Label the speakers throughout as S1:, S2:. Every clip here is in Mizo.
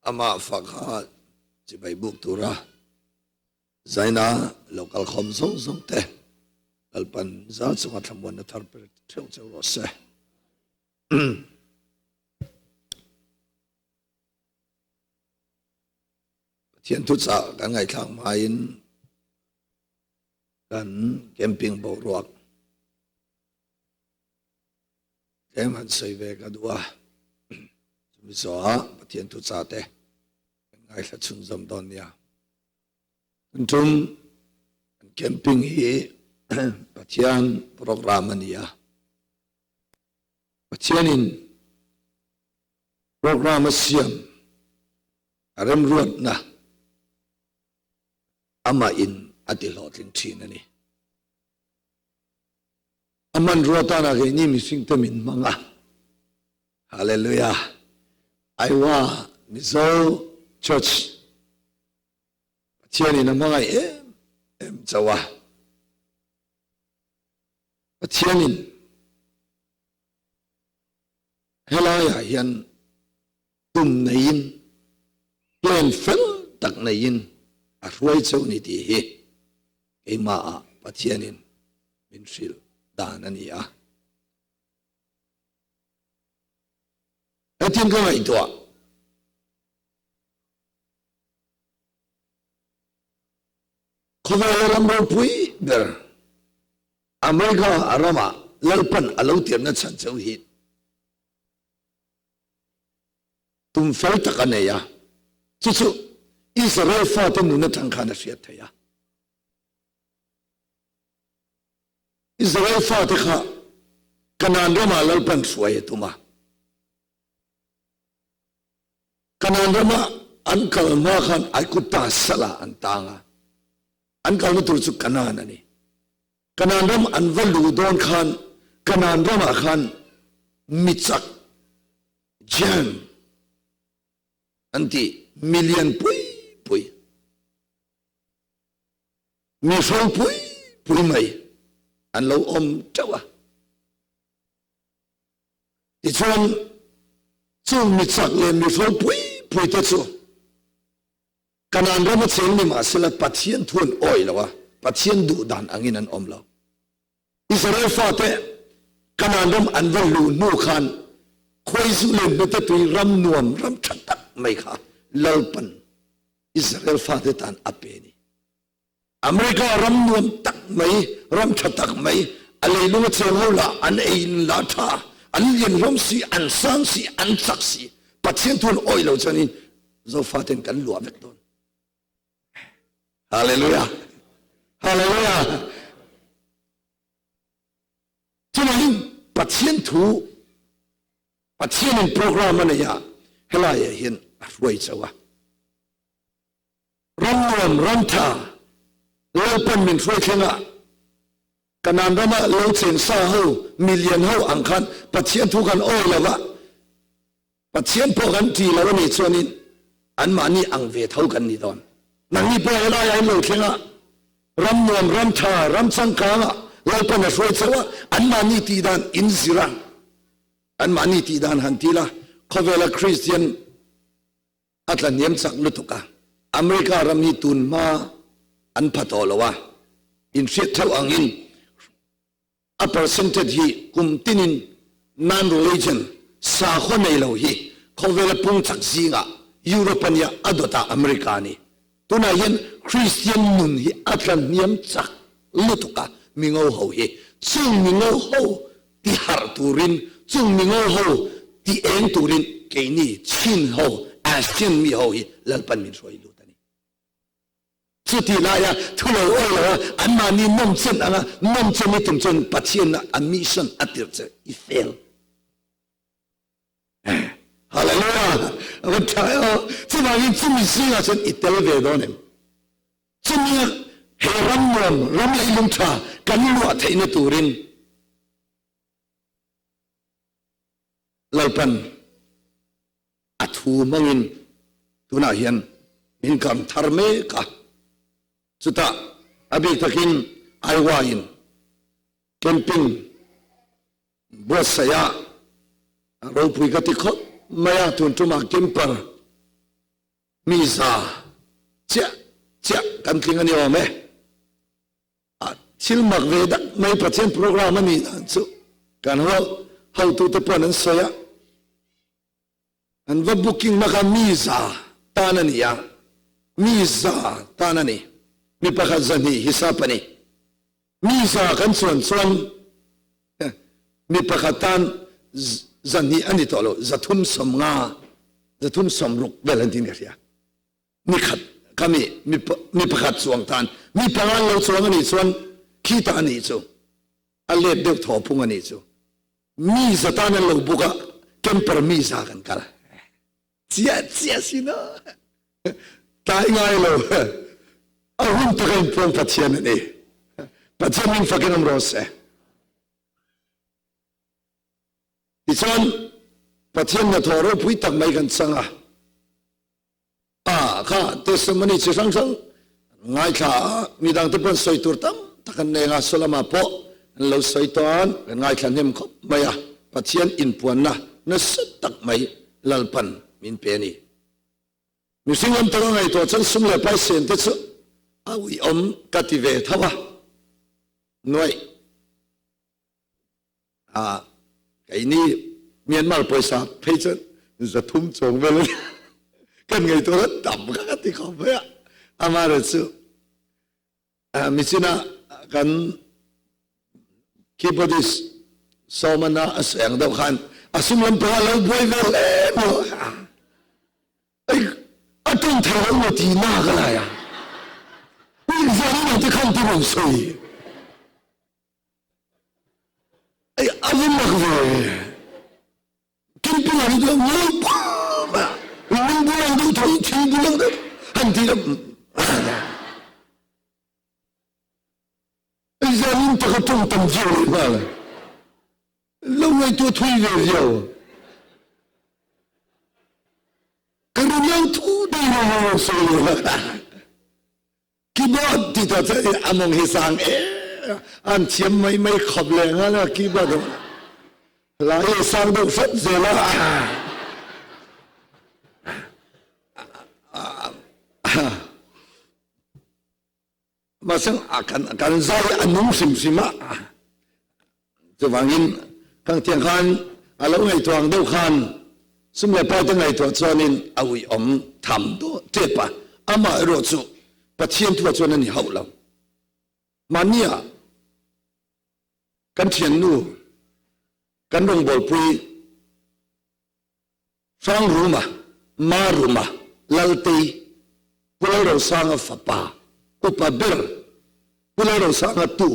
S1: Amah fak kha chibai buk tura zaina lo kal khawm zawng zawng te Lalpan za chunga thlamuanna thar pe theuh cheu rawh se. Pathian thuchah kan ngaihthlak hmain kan camping boruak tlem han sawi ve ka duh a, chumi zawhah Pathian thuchah te kan ngaithla chhunzawm dawn nia. Tun tum kan camping hi Pathian program a ni a, Pathianin program a siam a remruatna amah in a ti hlawhtling thin a ni. A hmanrua tana keini mihringte min hmang a. Hallelujah. Aiwa Mizo Church Pathianin a hmangaih em em chauh a. Pathianin helaiah hian tum neiin, plan fel tak neiin a hruai chauh ni tih hi keimahah Pathianin min hrilh dan a ni a. Hetin ka ngaihtuah. Khawvela ram ropui ber America a ramah Lalpan a lo tirna chhan chauh hi Tum fel tak a nei a, chu chu Israel fate nun atang khan a hriat theih a. Israel fate kha Kanaan ramah Lalpan hruai a tum a. Kanaan rama an kal hma khan Aigupta salah an tang a, an kalna tur chu Kanaan a ni. Kanaan ram an va luh dawn khan Kanaan ramah khan mi chak, giant, an tih mi lian pui pui, mi hro pui pui mai an lo awm teuh a. Tichuan chung mi chak leh mi hro pui pui te chu Kanaan rama cheng ni mahsela Pathian thu an awih lo a, Pathian duh dan angin an awm lo. Israel fate Kanaan ram an va luh hnu khan khuaizu leh hnute tui ram nuam ram tha tak mai kha Lalpan Israel fate tan a pe a ni. America ram nuam tak mai, ram tha tak mai, a leilung a cheng ho lah an ei in lah tha, an lian hlawm si, an sang si, an chak si, Pathian thu an awih lo chuanin Zofaten kan luah vek dawn. Hallelujah! Hallelujah! Chuvangin Pathian thu Pathianin program a nei a, helaiah hian a hruai chauh a. Ram nuam, ram tha, Lalpan min hruai thleng a, Kanaan rama lo cheng sa ho, milian ho ang khan Pathian thu kan awi lo va, Pathian pawh kan ti lo a nih chuanin anmahni ang ve tho kan ni dawn. Nangni pawh helaiah in lo thleng a, ram nuam, ram tha, ram changkangah Lalpan a hruai chauh a, anmahni tih dan in zir a, anmahni tih dan han ti la, khawvela Kristian A tla hniam chak lutuk a, America ram hi tun hma an pha tawh lo a, inhriat theuh angin a percentage hi kum tinin non-religion, sakhaw nei lo hi khawvela pung chak zingah Europe a nia a dawtah America a ni. Tunah hian Kristian nun hi a tla hniam chak lutuk a, mingo ho hi chung mingo ho ti harh turin, chung mingo ho ti eng turin keini Chin ho, ASEAN mi ho hi Lalpan min hruai lut a ni. Chuti laia thu lo awi lo a, anmahni nawmchen anga nawmchen i tum chuan Pathianna a mission a tirh che i fail. Hallelujah! A va tha e aw. Chuvangin chumi zingah chuan i tel ve dawn em? Chumi he ram nuam, ram leilung tha kan luah theihna turin Lalpan a thu hmangin tunah hian min kang thar mek a. Chutah a bik takin Aiwa-in camping Buatsaih a ropui ka ti khawp mai a, tun tumah Kemper. Mi chiah chiah kan tling a ni awm e. A thil mak ve dak mai Pathian program a nih dan chu kan ho hotute pawn an sawi a. An va booking na kha mi tan a ni a, mi tan a ni. Mi pakhat 200 hisap a ni. Mi kan chuan chuan mi pakhat tan 200 a ni tawh lo, 350, 360 vel an tiin ka hria. Ni khat kha mi mi pakhat chuang tan mi panga an lo chuang a nih chuan khitah a nih chu a let deuh thaw phung a nih chu. Mi za tan an lo book a, camper mi za kan kal. Chiah chiah si na. Tlai ngai lo. A hun taka in puang Pathian a ni. Pathian min fakin awm rawh se. Tichuan Pathian hnathawh ropui tak mai kan chang a. A kha testimony chi hrang hrang an ngaithla a, midang te pawn sawi tur tam tak an neng a, Solama pawh an lo sawi tawn, kan ngaithla hnem khawp mai a, Pathian inpuanna nasa tak mai Lalpan min pe a ni. Mihring lam taka ngaihtuah chuan sum leh pai sen te chu a uiawm ka ti ve tho a, nuaih. A keini Myanmar pawisa phei chuan 300 chuang vel a ni. Kan ngaihtuah kha tam kha ka ti khawp mai a. Amaherawh chu michina kan keyboardist Sawmana a sawi ang deuh khan a sum lampang a lo buai ve hle maw. A tawng thei lo maw ti na ka lai a. Ui te khan ti rawn sawi. Ei a va mak ve. Kimpuia hi chuan ngawi pum a, lung bul ang deuh tho, thing bul ang deuh han ti la. Ei zanin tak a tawng tam viau leh nghal. Lo ngaihtuah thui ve viau. Ka rin lo thu dei lo lo sawi lo. Keyboard ti ta che a mong hi sang e an thiam mai mai khop le nga la keyboard la e sang deuh hret zel a. Mahse kan kan zai a nung hrim hrim a. Chuvangin khang tiang khan a lo ngaihtuah ang deuh khan sum leh pai te ngaihtuah chuanin a uiawm tham dawn tep a, amah erawh chu Pathian thuah chuan a ni hauh lo. Mahnia kan thiannu kan rawngbawlpui Hrangruma, Maruma, Laltei, Pu Lalrosanga fapa, upa ber, Pu Lalrosanga tu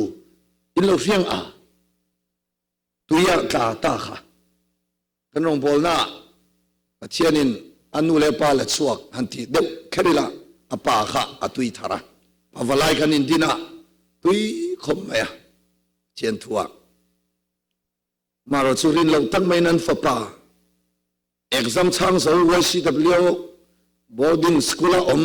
S1: in lo hriang a, tuiah tla ta kha kan rawngbawlna ah Pathianin a nu leh pa la chhuak han tih deuh kher ila a pa kha a tui thar a, pa valai kan indin a tui khawp mai a, Pathian thu ah. Marawh chu rin loh tak maiin an fapa exam chhang zo YCW boarding school a awm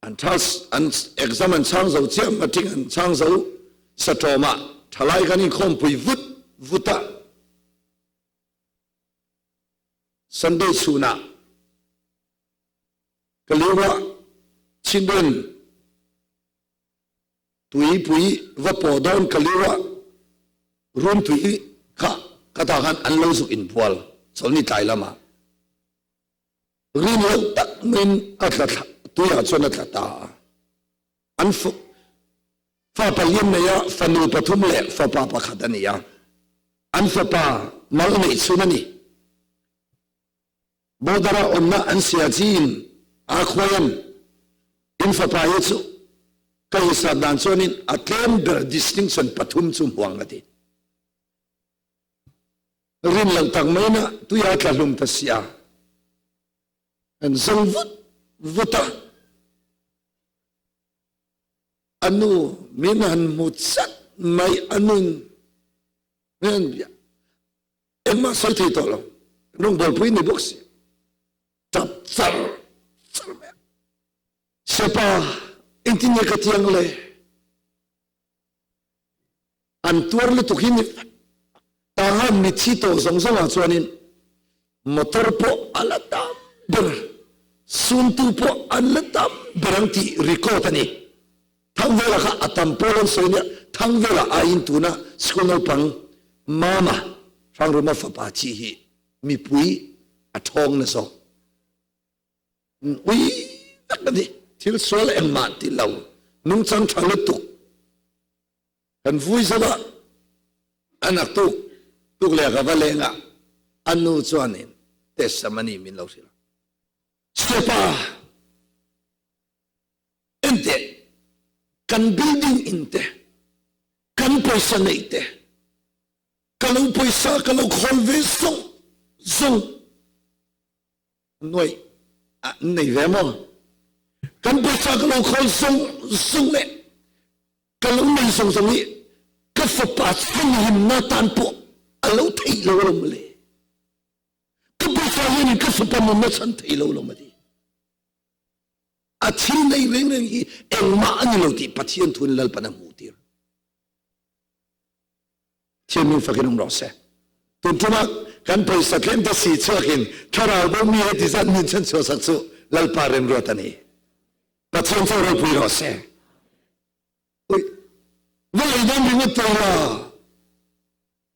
S1: an thas an exam an chhang zo chiah matric an chhang zo satawmah thalai kan inkhawmpui vut vut a Sunday chhunah ka liu a Chindun Tuipui va pawh dawn ka liu a, room tui kha ka tah khan an lo zuk inbual chawlhni tlai lamah rin loh tak maiin a tla thla tuiah chuan a tla ta a. An fa palian nei a, fanu pathum leh fapa pakhat a ni a, an fapa mal neih chhun a ni. Border a awmna an sia chin a khuaian in fapa hi chu ka hisap dan chuanin a tlem ber distinction pathum chu hmuang ka ti. Rin loh tak mai na tuia tla hlum ta sia. An zang vut vut a. A nu min han hmu chat mai a nun min han bia. Engmah sawi thei tawh lo. Rawngbawlpui ni bawk si. Tap char char mai a. Sepa, engtin nge ka tiang le? An tuar lutuk hi ni tanga mithi tawh zawng zawngah chuanin motor pawh a la tam ber, suntu pawh an la tam ber ang tih record a ni. Thangvela kha a tam pawl an sawi nia, Thangvela aiin tuna school naupang Mama, Hrangruma fapa chi hi mipui a thawng na zawk. Ui vek a ni, thil sual engmah ti lo, nungchang tha lutuk. Kan vui zo a, a naktuk tuk leh ka va leng a, a nu chuanin testimony min lo hrilh a. Stepa, enteh, kan building in te, kan pawisa neih te, ka lo pawisa ka lo khawl ve zawng zawng Nuaih an nei ve maw? Kan pawisa ka lo khawl zawng zawng leh ka lo nei zawng zawng hi ka fapa chhanhimna tan pawh a lo theih lo alawm mawle. Ka pawisa hianin ka fapa nunna chhan thei lo alawm a ti. A thil nei reng reng hi engmah a ni lo tih Pathian thuin Lalpan a hmuhtir. Thian min fakin um rawh se. Tun ṭuma kan pawisa tlem te si chhuakin thlarau bo mi heti zat min chhan chhuah sak chu Lalpa remruat a ni. Pathian chu ropui rawh se. Ui, va lei dawn ringawt tawh la.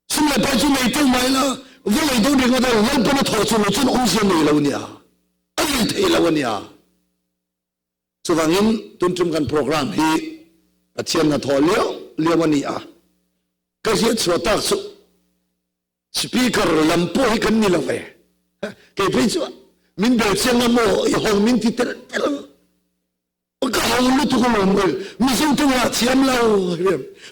S1: Sum le pai chu nei teuh mai la, va lei dawn ringawt a Lalpan a thawh chu lo chuan awmzia nei lo nia. A lei thei lo a nia. Chuvangin tun tum kan program hi Pathian hnathawh liau liau a ni a, ka hriat chhuah tak chu speaker lam pawh hi kan ni lo ve. Kei phei chu min bel chiang a maw i hawng min ti tel tel ang. Ka hawng lutuk alawm mai. Mizo te lah thiam lo.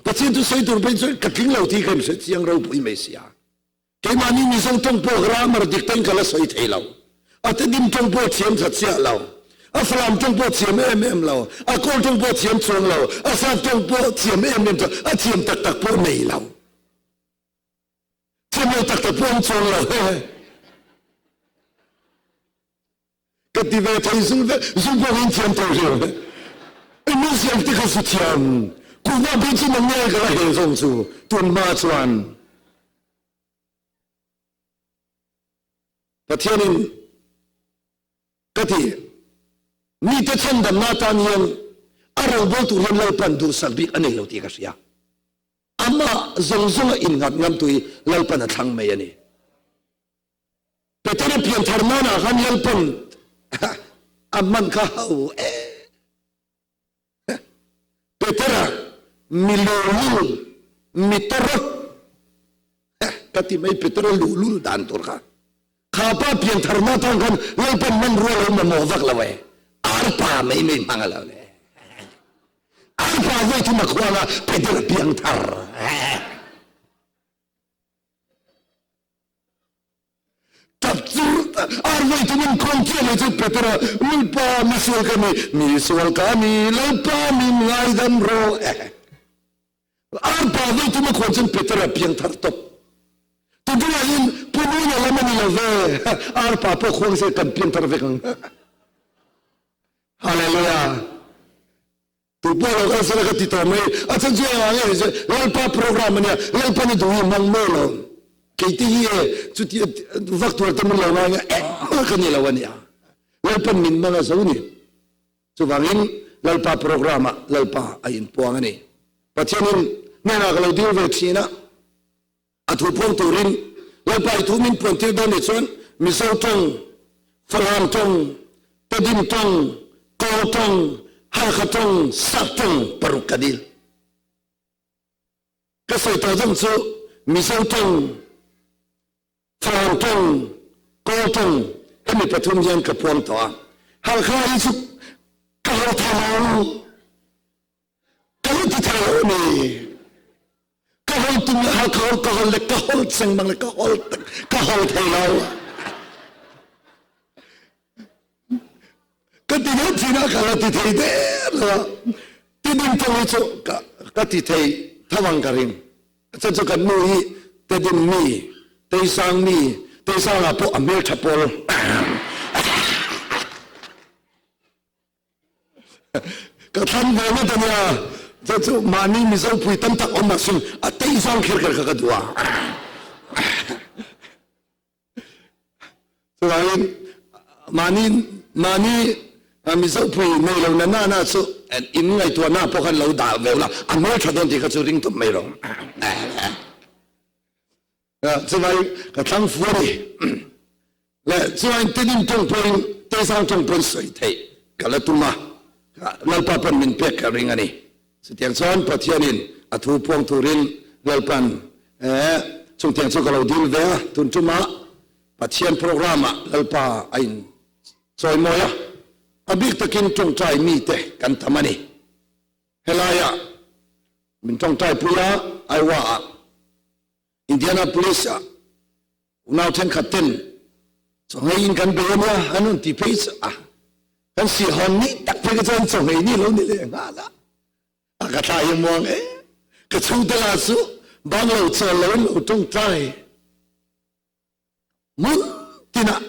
S1: Pathian chu sawi tur phei chuan ka tling lo tih ka inhre chiang ropui mai sia. Keimahni Mizo tawng pawh grammar dik takin ka la sawi thei lo. A Tedim tawng pawh thiam tha chiah lo. A Falam tawng pawh thiam em em lo. A Kawl tawng pawh thiam chuang lo. A Sap tawng pawh thiam em em chuang a thiam tak tak pawh nei lo. Thiam lo tak tak pawh awm chuang lo. Ka ti ve thei zung ve zung pawh in thiam tho hleu he. Inu siam te kha su thiam. Kuhva bik chu nang nge ka la hel zawng chu tun hma chuan. Pathianin ka ti mite chhandamna tan hian a robawl tur hian Lalpan duhsak bik a nei lo tih ka hria. Amah zawng zawnga innghat ngamtu hi Lalpan a thlang mai a ni. Petera pianthar nanah khan Lalpan a hman kha ho e. Petera mi luhlul, mi tawrawt ka ti mai Petera luhlul dan tur kha. Kha pa pianthar na tang khan Lalpan hmanrua lo mamawh vak lo e. Arpa mai mai hmang a lo le. Arpa voi thum a khuang a Petera piangthar. Tapchur arvai tu min khong chiah mai chu Petera Lalpa misual ka ni misual ka ni Lalpa min ngaidam rawh Arpa vai thum a khuan chuan Petera piang thar tawp Tuduah in pununa lam a ni lo ve Arpa pawh khuang se kan piang thar vek ang Hallelujah Tu pawh lo kal sela ka ti tawh mai. A chhan chu engah nge ni se Lalpa program a nia, Lalpa ni duh hi hmang maw lo. Keite hi e chuti vak tur te min lo ngai nge engmah ka ni lo a nia. Lalpan min hmang a zo ni. Chuvangin Lalpa program ah Lalpa a inpuang a ni. Pathianin hnenah ka lo dil ve thin a. A thu puang turin Lalpa i thu min puan tir dawn nih chuan Mizo tawng, Falam tawng, Tedim tawng, Kawl tawng, Halkha tawng, Sap tawng paruk ka dil. Ka sawi tawh zawng chu Mizo tawng, Falam tawng, Kawl tawng hemi pathum hian ka puang tawh a. Halkha hi chu ka hal tha lo. Ka lo ti thei lo a ni. Ka hol tum le hal ka hol ka hol le ka hol chengmang le ka hol ka hol thei lo. Ka ti deuh thin a ka la ti thei der lo a. Ti ding tong hi chu ka ka ti thei thavang ka ring. Chan chu kan nu hi tedim mi teisang mi teisang ah pawh a hmel tha pawl. Ka thlan ve ngawt a nia. Chu chu mahni Mizo pui tam tak awm ah sun a tei zawng kher kher kha ka duh a. Chuvangin Mahni mahni Mizo pui nei lo na na na chu in ngaihtuahna pawh khan lo dah ve ula, a hmel tha dawn tih kha chu ring tawp mai rawh. Chuvai ka thlang fu a ni. Le chuan Tedim tawng pawhin Teisang tawng pawn sawi theih ka la tum a, Lalpa pawn min pek ka ring a ni. Chutiang chuan Pathianin a thu puang turin Lalpan chungtiang chu ka lo dil ve a, tun tumah Pathian program ah Lalpa a in chawimawi a, a bik takin tawngtai mite kan tam a ni. Helaiah min tawngtai pui a, Iowa ah Indianapolis ah unau thenkhat ten chawnghei in kan bei a nia an rawn ti phei chu a, kan sihhawn ni tak phei kha chuan chawnghei ni lo ni leh nghal a, a ka thla hi muang em, ka chhungte lah chu bang lo chawl lo in lo tawngtai. Hmun tinah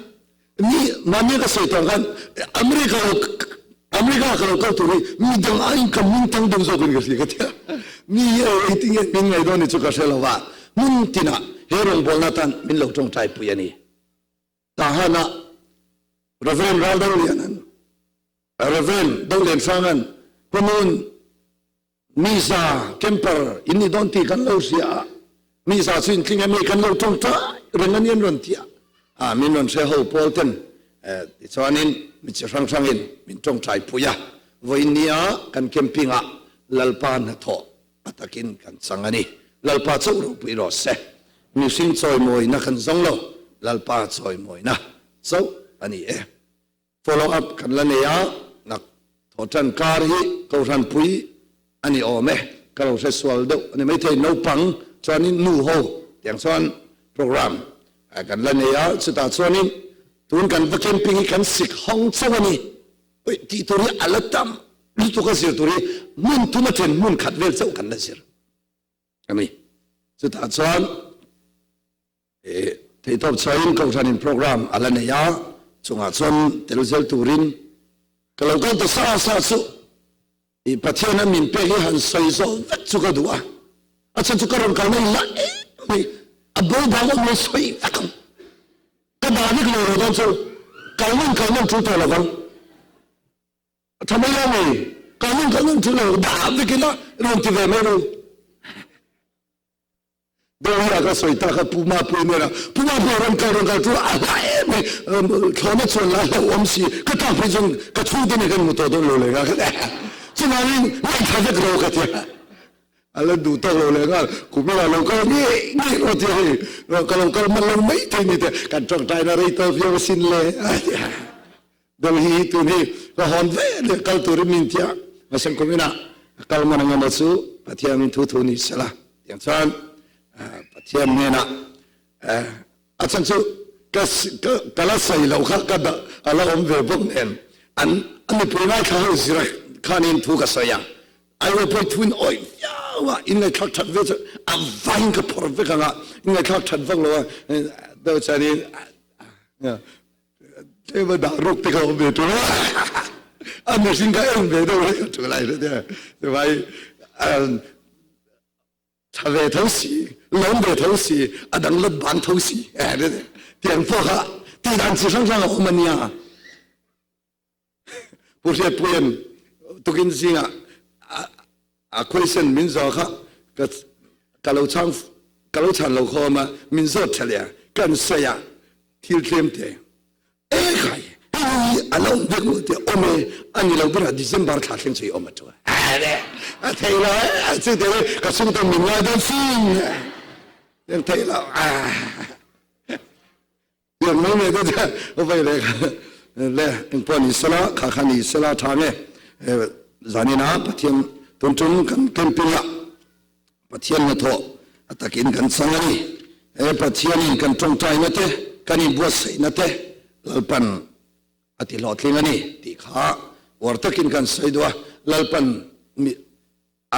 S1: mi mahni ka sawi tawh khan America lo America ka lo kal tur hi mi dang aiin ka hming thang deuh zawkin ka hria ka tia. Mi hi ei tinge min ngaih dawn ni chu ka hre lo va. Hmun tinah he rawngbawlna atan min lo tawngtai pui a ni. Tahana Reverend Raldolianan Reverend Dolianhrangan Kunun Miza camper in ni dawn tih kan lo hria a, Miza chu in tling em hei kan lo tawngtai reng a ni an rawn ti a, ah min rawn hre ho pawl ten tichuanin mi chi hrang hrangin min tawngtai pui a, vawiin nia kan camping ah Lalpa hnathawh a takin kan chang a ni, Lalpa chauh ropui rawh se, mihring chawimawina kan zawng lo, Lalpa chawimawina chauh a ni e. Follow up kan la nei a, nak thawhtan kar hi Kohhran pui a ni awm e, ka lo hre sual deuh a ni maithei, naupang chuanin nu ho tiang chuan program kan la nei a, chutah chuanin tun kan va camping hi kan sik hawng chauh a ni, ui tih tur hi a la tam lutuk a zir tur hi hmun thum a then hmun khat vel chauh kan la zir a ni, chutah chuan. Theihtawp chhuahin Kohhranin program a la nei a, chungah chuan tel zel turin ka lo kal ta sa sa chu i Pathian a min pek hi han sawi zawh vek chu ka duh a, a chhan chu ka rawn kalna i la em mai, a bo bang awm lo sawi vek ang, ka dah vek lo rawh dawn chu kal nawn kal nawn tul tawh lovang, a tha mai lo mai, kal nawn kal nawn tul lo, dah vek ila rawn ti ve mai ru. Dawhia ka sawi tak a Pu Mapui nen a, Pu Mapui rawn kal rawn kal chu a hla em mai, thlawhna chuan la hlauh awm si, ka tlak phei chuan ka chhungte nen kan hmu tawh dawn lo leh nghal ka ti a, chuvangin ngaithla vek rawh ka ti a, a la duh tawk lo leh nghal, kum elah lo kal ngei ngei rawh ti a hei, ka lo kal hman lo mai thei ni te, kan tawngtaina rei tawh viau asin le a ti a. Delhi hi tun hi ka hawn ve leh kal turin min ti a, mahse kum inah ka kal man ang emaw chu Pathian min thu thu ni sela tiang chuan Pathian hnenah a chhan chu ka ka la sawi lo kha ka dah a la awm ve bawk nen an a mipui ngaithla ho zir khanin thu ka sawi a, Aiwa pawh thu in awih viau a, in ngaihthlak that ve chu a vaiin ka phawrh vek ang a, in ngaihthlak that vak lo a deuh chuanin Tlema dah ruk te ka awm ve ṭul a, a mihring kha en ve deuh reng a ṭul lai hre te chuvai ṭha ve tho si, lawm ve tho si, a dang lat ban tho si tiang pawh kha tihdan chi hrang hrang a awm a nia. Pu Hriatpuia'n tukin zingah a question min zawh kha ka ka lo chhang ka lo chhan lo khawm a, min zawt tha leh a, kan sawi a thil tlem te e khai hei hi a lo awm vek maw tia awm e a ni lo berah December thla thleng chu i awm a ṭu a thei lo e chu te ka chhungte min ngai dawn sin thei lo Pian mai mai te chu vei leh le engpawh ni sela kha kha ni sela tha nge zanina Pathian tun tum kan camping a Pathian hnathawh a takin kan chang a ni he Pathianin kan tawngtaina te kan inbuatsaihna te Lalpan a ti hlawhtling a ni tih kha uar takin kan sawi duh a Lalpan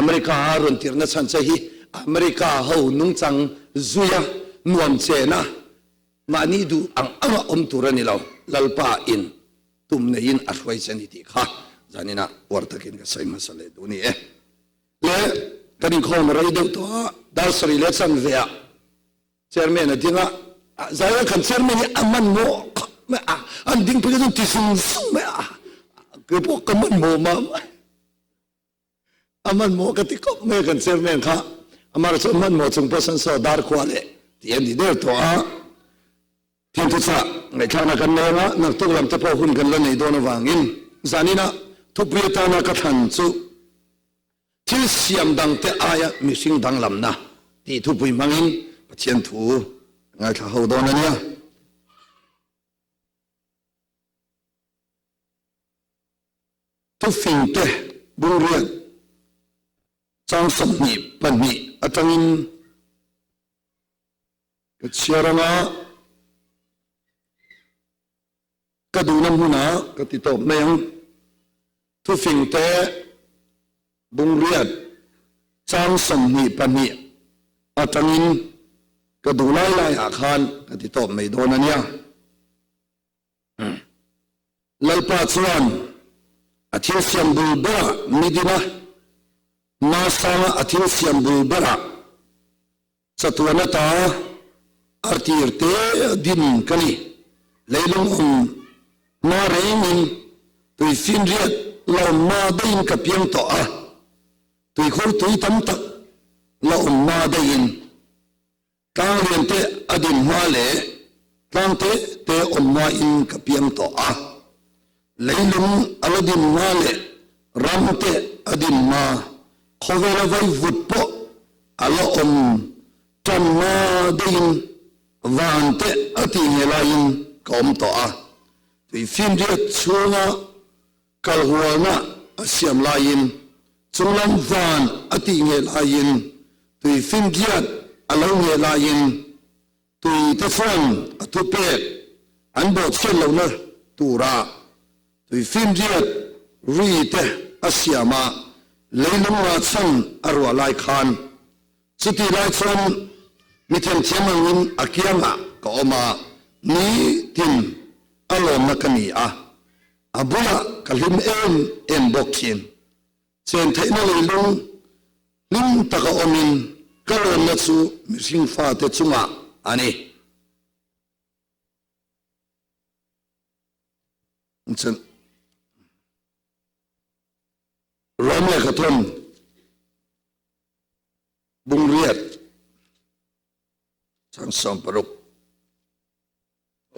S1: America a rawn tirhna chhan che hi America ho nungchang zuia nuam chena mahni duh ang anga awm tur a ni lo, Lalpa in tum neiin a hruai che ni tih kha zaninah uar takin ka sawi hmasa leh duh ni e. Le kan inkhawm rei deuh tawh a, dar sarih leh chanve ah Chairman a ding a, zaia kan Chairman hi a man maw? mai a. An ding phei chuan ti zung zung mai a. Kei pawh ka hmanhmawh mah mah. A hmanhmawh ka ti khawp mai a kan chairman kha. Amah chu a hmanhmawh chung pawh sawn saw dar khua leh tih a ni der tawh a. Thiamthuchah ngaihthlakna kan nei anga naktuk lam te pawh hun kan la nei dawn avangin zaninah thupui atana ka thlan chu thil siam dangte aia mihring danglamna tih thupui hmangin Pathian thu ngaithla ho dawn a nia. Thufingte bungriat chang 22 atangin Ka chhiar anga ka duhna hmunah ka ti tawp mai ang. Thufing te bungriat chang 22 atangin ka duh lai laiah khan ka ti tawp mai dawn a nia. Lalpa chuan a thil siam bul berah mi din a, hmasanga a thil siam bul berah Chatuan ata a tir te din ka ni. Leilung awm hma rengin tuifinriat la awm hma daihin ka piang tawh a, tuikhur tui tam tak la awm hma daihin tlang lian te a din hma leh tlang te te awm hma in ka piang tawh a. Leilung a la din hma leh ram te a din hma, khawvela vaivut pawh a la awm tan hma deihin van te a tih nge laiin ka awm tawh a. Tuifinriat chhunga kalhualna a siam laiin chunglam van a tih nge laiin tuifinriat a lo nge laiin Tui te chuan a thupek an bawhchhiat lohna tura tuifinriat ri te a siam a, leilung ngahchhan a ruah lai khan. Chutih lai chuan mi themthiam angin a kiangah ka awm a, nitin a lawmna ka ni a, a bulah ka hlim em em bawk thin. Chen theihna leilung hlim taka awmin ka lawmna chu mihring fate chungah a ni. Rom lehkhathawn bungriat chang 60.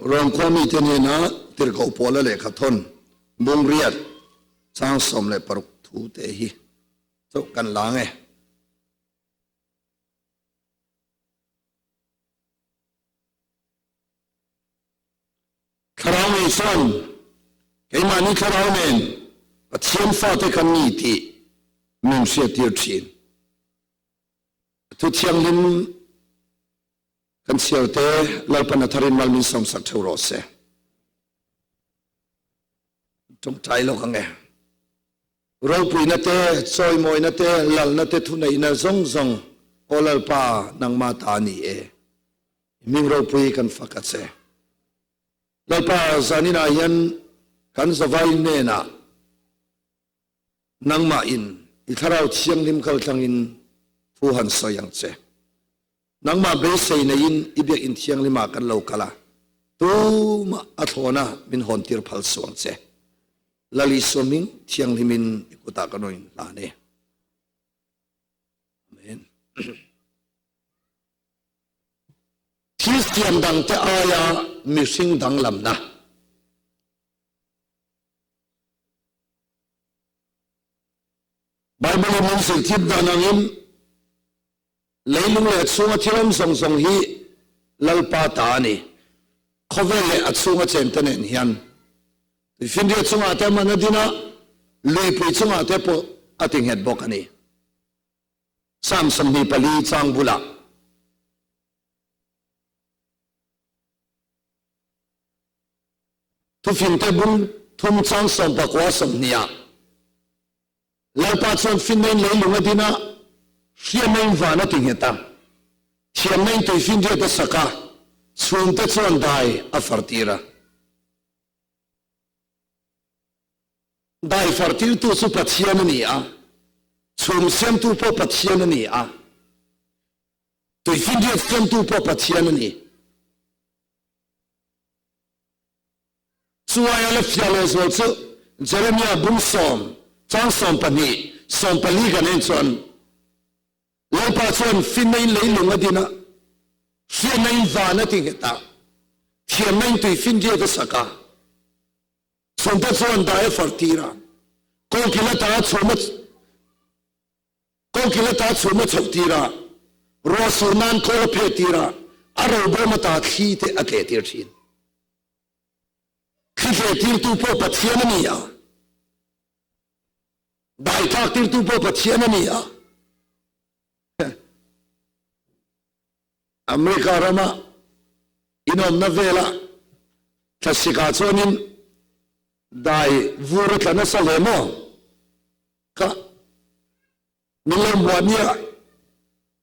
S1: Rom khuamite hnena tirhkoh Paula lehkhathawn bungriat chang 16 thu te hi chauh kan la nge. Thlarau ngei chuan keimahni thlarau nen Pathian fate kan ni tih min hriattir thin. Thu thianghlim Kan chhiarte Lalpan a tharin mal min sawmsak theuh rawh se. Tawngtai lawk ang e. Ropuina te, chawimawina te, lalna te, thuneihna zawng zawng Aw Lalpa nangmah ta a ni e. I hming ropui kan fak a che. Lalpa zaninah hian kan zavai hnenah Nangmah in i Thlarau Thianghlim kaltlangin thu han sawi ang che. Nangmah beisei neiin i Biakinn Thianghlim ah kan lo kal a, tumah a thlawn a min hawn tir phal suh ang che. Lal Isua hming Thianghlim in i kutah kan rawn inhlan e. Amen. Thil siam dangte aia mihring danglamna. Bible in min zirtir dan angin leilung leh a chhunga thil awm zawng zawng hi Lalpa ta a ni. Khawvel leh a chhunga chente nen hian tuifinriat chungah te man a din a, luipui chungah te pawh a ti nghet bawk a ni. Psalm 24 chang bulah. Thufingte bung thum chang 19 20 ah Lalpa chuan finna in leilung a din a, hriamna in van a ti nghet a, thiamna in tuifinriat a sak a, chhungte chuan dai a fartir a. Dai fartirtu chu Pathian a ni a, chhum siamtu pawh Pathian a ni a, tuifinriat siamtu pawh Pathian a ni. Chuaia la fiah lehzual chu Jeremia bung sawm, chang 12, 14 kan en chuan, Lalpa chuan finna in leilung a din a, hriatna in van a ti nghet a, thiamna in tuifinriat a sak a, chhungte chuan dai a far tir a, kawngkil ata chhum a kawngkil ata chhum a chhoh tir a, ruah sur nan khawl a phet tir a, a robawm ata thli te a tleh tir thin. Thli tleh tirtu pawh Pathian a ni a. Dai tlak tirtu pawh Pathian a ni a. America rama inawmna vela thlasik-ah chuanin dai vur a tla nasa hle maw? Ka min lo muah nia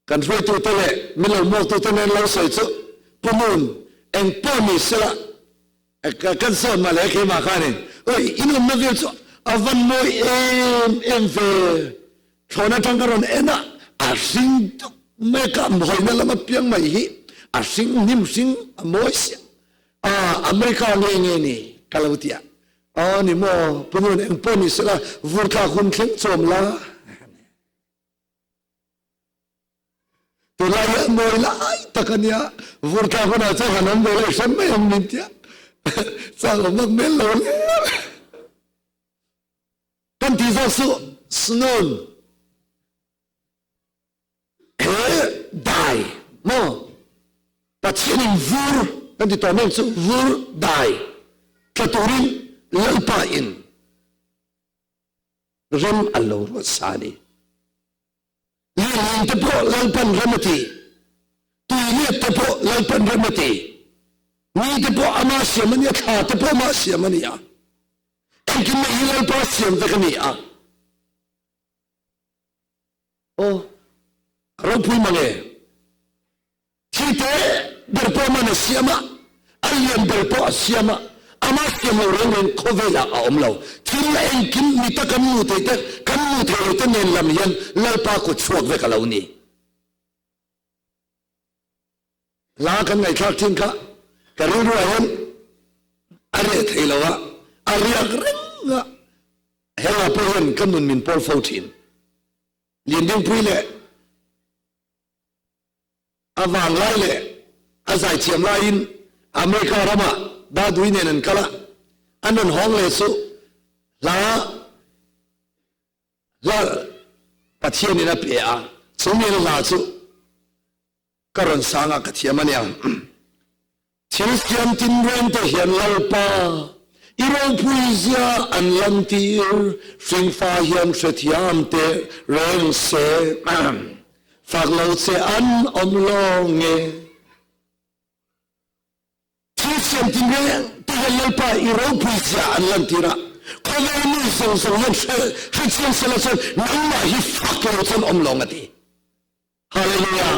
S1: kan hruaitute leh min lo muaktute nen lo sawi chu Pu Moon eng pawh ni sela kan sawn mah le keimah khanin oi inawmna vel chu a van mawi em em ve thlawn atang ka rawn en a a hring dup mai ka mawina lam apiang mai hi a hring hnim hring a mawi sia a America nge nge ni ka lo ti a Aw ni maw, Pu Nun eng pawh ni sela vur thlak hun thleng chawm la. Tunlai hi a mawi lai tak a nia, vur thlak hunah chuan han awm ve lo hrem mai ang min tia. Chak awm vak hmel lo hle. Kan tih zawk chu Snun. He dai maw Pathianin vur kan ti tawh mek chu vur dai tla turin Lalpa in rem a lo ruat sa a ni. Lirleng te pawh Lalpan rem a ti, tuiliat te pawh Lalpan rem a ti, ni te pawh ama siam a nia, thla te pawh ama siam a ni a, engkim mai hi Lalpa siam vek a ni a. Aw, a ropui mange. Thil te ber pawh man a siam a, a lian ber pawh a siam a, ama siam lo reng reng khawvelah a awm lo. Thil engkim mita kan nu thei te, kan nu thei lo te nen lam hian Lalpa kut chhuak vek a lo ni. Hla kan ngaihthlak thin kha ka rilruah hian a reh thei lo a, a riak reng a. Hela pawh hian ka nun min pawl fo thin. Liandingpui leh a vanglai leh a zaithiam laiin America ramah Dadui nen an kal a, an rawn hawng leh chu hla hla Pathianin a pe a, chumi hla chu Ka rawn sang a, ka thiam a nia. Thil siam tinreng te hian Lalpa i ropui zia an lantir, hringfa hian hrethiam teh reng se. Fak lo che an awm lawng e. Thil siam tinreng te hian Lalpa i ropui zia an lantir a, khawvel mi zawng zawng hian hrechiang sela chuan nangmah hi fak lo chuan awm lawng a ti. Hallelujah!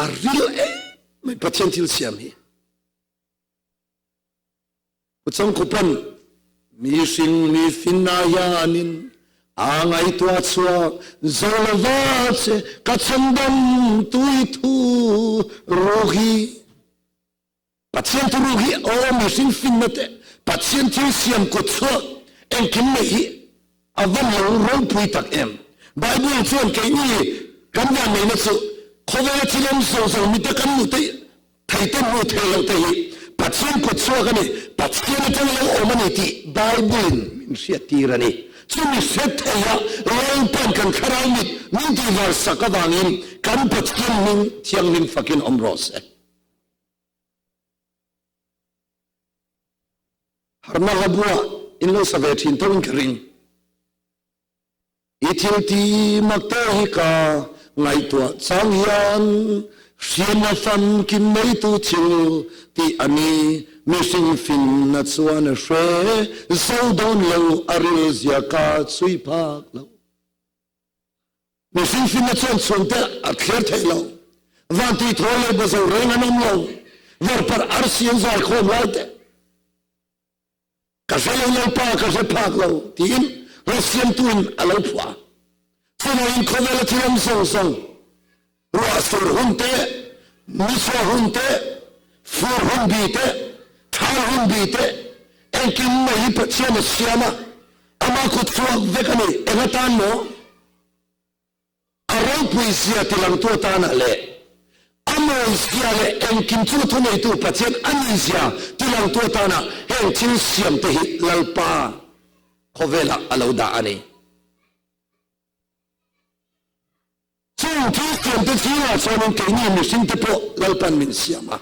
S1: A ril em mai Pathian thil siam hi. Kuchang khupan mi hring mi finna hianin a ngaihtuah chhuak zo lova che ka chhandam tui thu ruk hi. Pathian thuruk hi aw mihring finna te Pathian thil siam kut chhuak engkim mai hi a va lo ropui tak em. Bible chuan keini kan vanneihna chu khawvela thil awm zawng zawng mite kan hmuh te thei te hmuh theih loh te hi Pathian kut chhuak a ni, Pathian atanga lo awm a ni tih Bible in min hriattir a ni. Chumi hre theia Lalpan kan thlarau mit min tihvar sak avangin kan Pathian hming thianghlim fakin awm rawh se. Harna hla buah in lo sa ve thin tho in ka ring. I thil ti mak te hi ka ngaihtuah chang hian hriatna famkim neitu thil tih a ni. Mihring finna chuan a hre zo dawn lo, a rilzia ka chhui phak lo. Mihring finna chuan chhungte a thler theih lo. Vantui thawl leh bazo reng an awm lo. Varparh arsi an zai khawm lai te. Ka hre lo Lalpa, ka hre phak lo tiin Rosiamtuin a lo phuah a. Chuvangin khawvela thil awm zawng zawng, ruah sur hun te, ni chhuah hun te, fur hun bi te, thal. Thal hunbi te, engkim mai hi Pathian a siam a, ama kut chhuak vek a ni. Eng atan maw? A ropui zia tilangtu atana leh a mawi zia leh engkim chu thuneitu Pathian a ni zia tilangtu atana heng thil siamte hi Lalpa khawvelah a lo dah a ni. Chung thil siamte zingah chuanin keini mihringte pawh Lalpan min siam a.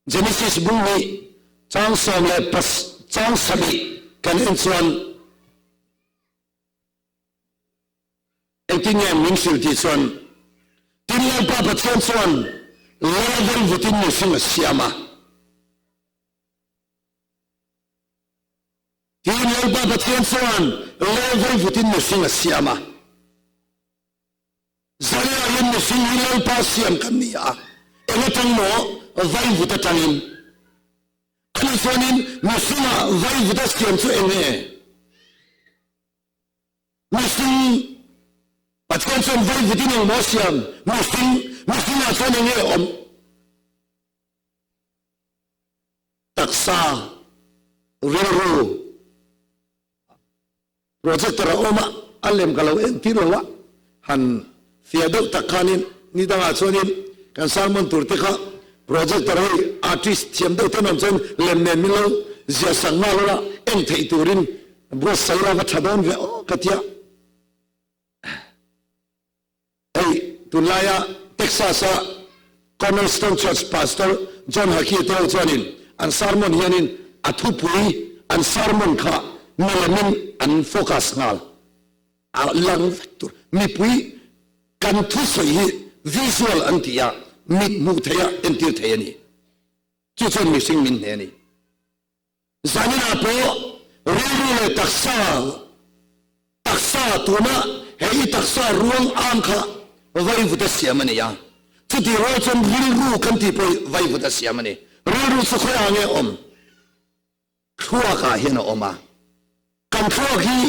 S1: Genesis bung nih chang sawm leh pas chang sarih kan en chuan Engtin nge min hrilh tih chuan, Tin Lalpa Pathian chuan lal veivutin mihring a siam a. Tin Lalpa Pathian chuan lal veivutin mihring a siam a. Zaliain mihring hi Lalpa siam kan ni a, eng atang maw vaivut atangin. Ani chuanin mihringah vaivut a siam chu eng nge? Mihring, Pathian chuan vaivutin eng maw siam? Mihring, mihringah chuan eng nge awm? Taksa, rilru, projector a awm a, a lem ka lo entir lo a, han fiah deuh tak khanin ni dangah chuanin kan sermon tur te kha projector hei artist thiam deuh ten awm chuan lem nen min lo ziah sak nghal ula en theih turin buatsaih ila va tha dawn ve aw ka tia. Hei tunlaia Texas-a Cornerstone Church Pastor John Hagee te ho chuanin an sermon hianin a thupui an sermon kha milemin an focus nghal a lang vek tur. Mipui kan thusawi hi visual an ti a, mit hmuh theih a entir thei a ni. Chu chuan mihring min hne a ni. Zaninah pawh rilru leh taksa, taksa tuna he i taksa ruang ang kha vaivut a siam a ni a. Chutih rual chuan rilru kan tih pawh hi vaivut a siam a ni. Rilru chu khawiah nge awm? Thluakah hian a awm a. Kan thluak hi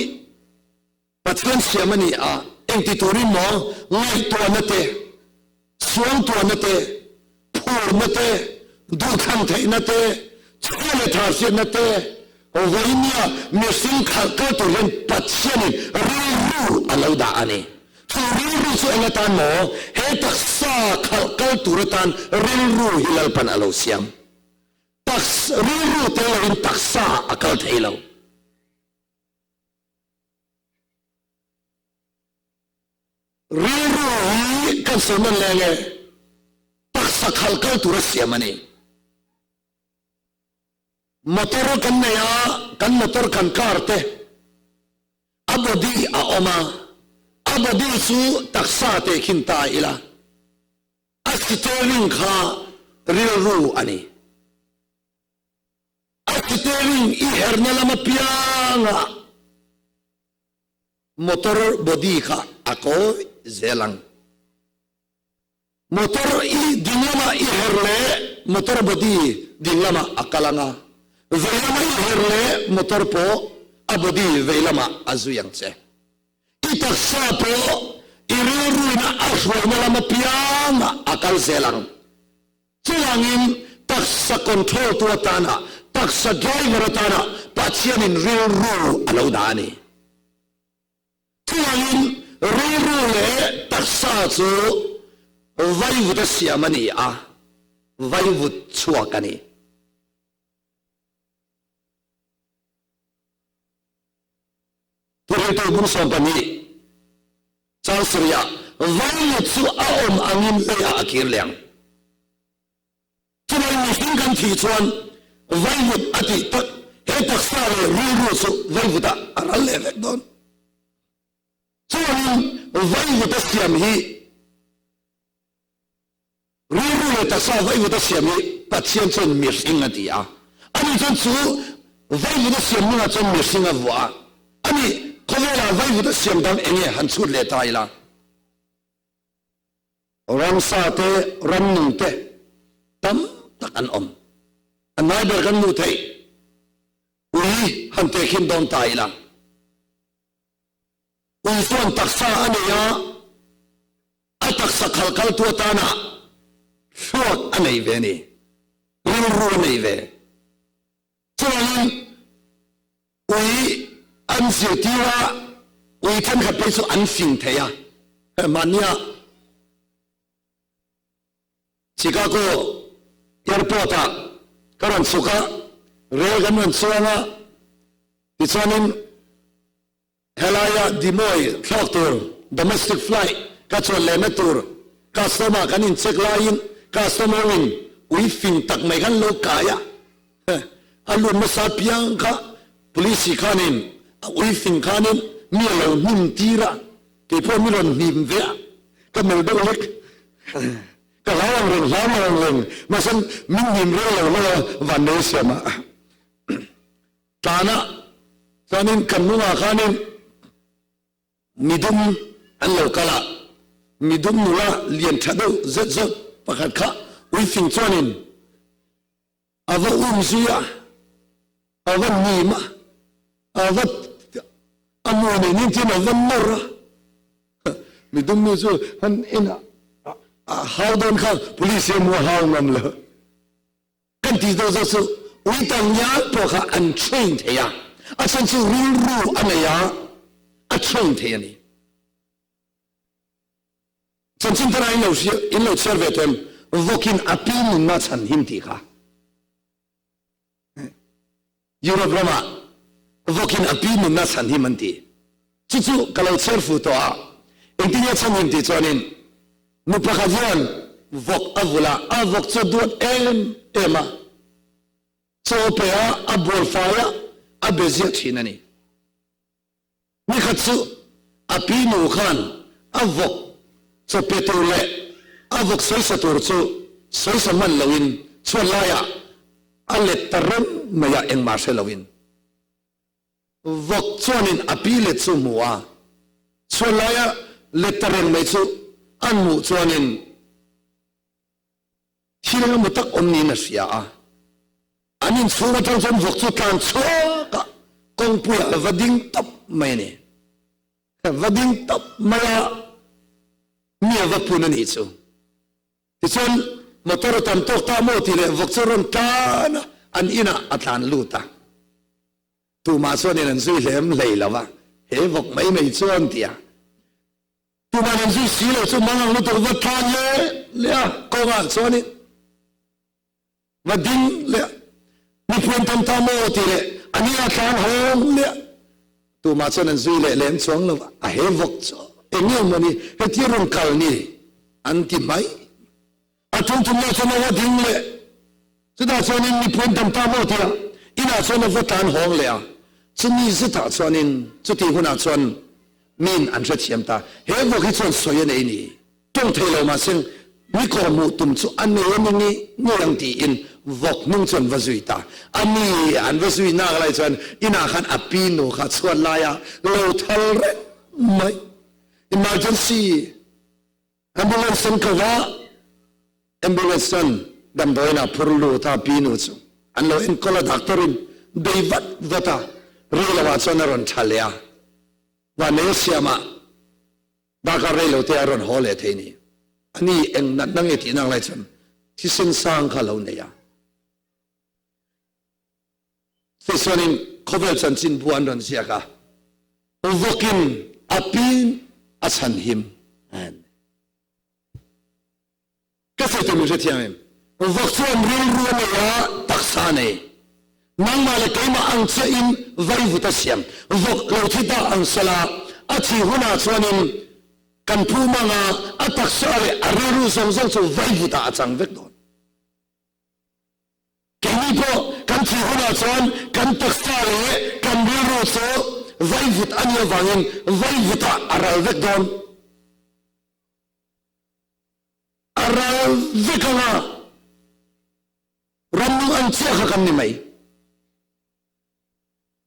S1: Pathian siam a ni a, engti turin maw ngaihtuahna te, suangtuahna te, phurna te, duhthlan theihna te, chhia leh tha hriatna te, vawinia mihring khalh kal tur hian Pathianin rilru a lo dah a ni. Chu rilru chu eng atan maw? He taksa khalh kal tur atan rilru hi Lalpan a lo siam. Taks, rilru tel loin taksa a kal thei lo. Rilru hi kan sawi nawn leng e, taksa khalh kal tura siam a ni. Motor kan nei a, kan motor kan car te a body a awm a, a body chu taksa teh khin ta ila, a steering kha rilru a ni. A steering i herna lam apiangah motor body kha a kawi zel ang. Motor i ding lamah i her leh motor body ding lamah a kal ang a, vei lama i her leh motor pawh a body vei lamah a zui ang che. I taksa pawh i rilruina a hruaina lam apiangah a kal zel ang. Chuvangin taksa control tu atana, taksa driver atana Pathianin rilru a lo dah a ni. Chuvangin rilru leh taksa chu vaivut a siam a ni a, vaivut chhuak a ni. Thuhriltu bung 12 chang sarih ah vaimut chu a awm angin leiah a kir leh ang. Chuvang mihring kan thih chuan vaimut a tih tak he taksa leh rilru chu vaivut ah a ral leh vek dawn. Chuvangin vaivut a siam hi Rilru leh taksa vaivut a siam hi Pathian chuan mihring a ti a. Ani chuan chu vaivut a siam hnungah chuan mihring a vuah a. Ani, khawvelah vaivut a siam dang eng nge han chhut leh ta ila? Ramsa te, ramnung te tam tak an awm. A nai ber kan hmuh theih ui han tehkhin dawn ta ila. Ui chuan taksa a nei a. A taksa khalh kaltu atana thluak a nei ve a ni. rilru a nei ve. Chuvangin ui an zirtir a, ui thenkhat phei chu an fing thei a, mahnia Chicago airport ah ka rawn chhuk a, rel kan rawn chuang a, tichuanin Helaia Dimoy thlawk tur domestic flight ka chuan lehna tur customer kan in check laiin customer in ui fing tak mai khan lo kai a, a lut hmasa piang kha police khanin a ui fing khanin mi a lo hnim tir a, keipawh mi rawn hnim ve a, ka melh deuh lek ka hlau ang reng hlau lo ang reng mahse min hnim reng lo hlauh a vannei a siam a. Tlanah chuanin kan hnungah khanin midum an lo kal a, midum nula lian tha deuh zet zawt pakhat kha uifing chuanin a va um zui a, a va hnim a, a va a nu nen in chuan a va nawr a, midum nu chu han en a a hau dawn kha police hian mu a hau ngam lo. Kan ti deuh zawk chu ui tam ngial pawh kha an train thei a, a chhan chu rilru a nei a, a train thei a ni. Chanchin thar ah in lo hria, in lo chhiar ve them, vawkin a pi nunna chhan him tih kha. Europe ramah vawkin a pi nunna chhanhim an ti. Chu chu ka lo chhiar fu tawh a, engtin nge chhanhim tih chuanin nu pakhat hian vawk a vulh a, a vawk chu a duat em em a, chaw pe a, a bual fai a, a be ziah thin a ni. Nikhat chu a pi nu khan a vawk chaw pe tur leh a vawk sawisa tur chu sawisa hman loin chhuat laiah a let ta reng mai a, engmah hre loin. Vawk chuanin a pi let chu hmu a, chhuat laia let ta reng mai chu an hmuh chuanin Thil engemaw tak awm niin a hria a, an inchhung atang chuan vawk chu tlan chhuak a, kawngpuiah a va ding tawp mai a ni. A va ding tawp mai a, mi a va pun a nih chu. Tichuan motor a tam tawk ta maw tih leh vawk chu a rawn tlan a, an inah a tlan lut a. Tumah chuanin an zui hlem hlei lo va, he vawk mai mai chuan ti a. Tuman an zui si lo chu mang ang lutuk va tlan leh leh a, kawngah chuanin va ding leh a, mipui an tam ta maw tih leh a ni a tlan hawng leh a, tumah chuan an zui leh lem chuang lo va, a he vawk chu eng nge mawni hetia rawn kal ni an ti mai. A tum tumna chuan a va ding leh. Chutah chuanin mipui an tam ta maw tia inah chuan a va tlan hawng leh a. Chumi zetah chuanin chutih hunah chuan min an hrethiam ta. He vawk hi chuan sawi a nei ni. Tawng thei lo mahse mi kawr hmuh tum chu a nei a ni ngei ngei ang tiin vawk hnung chu an va zui ta. A ni an va zui nak lai chuan inah khan a pi nu kha chhuat laia lo thal reng mai. Emergency. Ambulance an ko va, ambulance chuan damdawiin ah phur lut a, pi nu chu an lo enkawl a, doctor in bei vat vat a, rei lo ah chuan a rawn tha leh a, vanneia siam ah darkar rei lo te a rawn haw leh thei ni, a ni eng natna nge tih nak lai chuan thisen sang kha a lo nei a. Tichuanin khawvel chanchin bu an rawn ziak a, vawkin a pin a chhanhim. Ka sawi tur min hrethiam em? Vawk chuan rilru a nei a, taksa a nei. Nangmah leh keimah ang chiahin vaivut a siam. Vawk lo thi ta ang sela, a thih hunah chuanin kan phu mang a, a taksa leh a rilru zawng zawng chu vaivutah a chang vek dawn. Keini pawh kan thih hunah chuan kan taksa leh kan rilru chu vaivut a nih avangin vaivutah a ral vek dawn. A ral vek ang a, ramnung ang chiah kha kan ni mai.